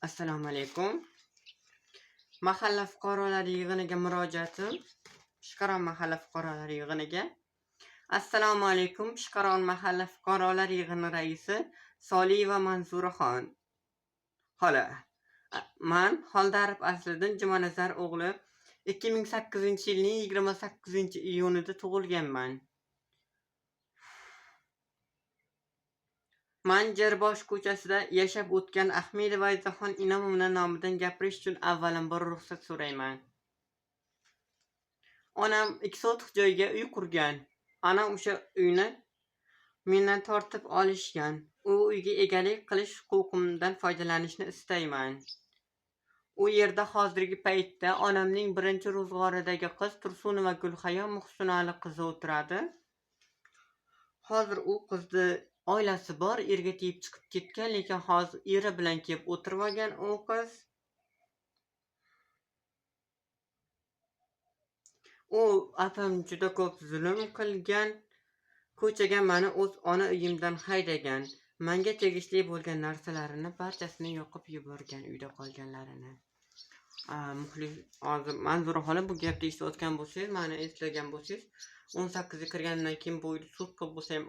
Assalomu alaykum. Mahalla fuqarolari yig'iniga murojaatim. Pishqaron mahalla fuqarolari yig'iniga. Assalomu alaykum, Pishqaron mahalla fuqarolar yig'ini raisi Soliyeva Manzuraxon xola. Man Xoldarov Asliddin Jumanazar o'g'li 2008-yilning 28-iyunida tug'ilganman. Man Jerbosh ko'chasida yashab o'tgan Ahmedova Jahon Inomovna nomidan gapirish uchun avvalambor ruxsat so'rayman. Onam 2 sotix joyga uy qurgan. Ana o'sha uyni mendan tortib olishgan. U uyga egalik qilish huquqimdan foydalanishni istayman. U yerda hozirgi paytda onamning birinchi ro'zg'oridagi qiz Tursunova Gulhayo Muhsinali qizi o'tiradi. Hozir u qizni oilasi bor, erga tegib chiqib ketgan, lekin hozir eri bilan kelib o'tirib olgan u qiz. U opam juda ko'p zulm qilgan. Ko'chaga mani o'z ona uyimdan haydagan. Manga tegishli bo'lgan narsalarini barchasini yoqib yuborgan uyda qolganlarini. Muxlis hozir Manzura xola bu gapni eshitayotgan bo'lsangiz, mani eslagan bo'lsangiz, 18 ga kirgandan keyin bu uyni sud qilib bo'lsa ham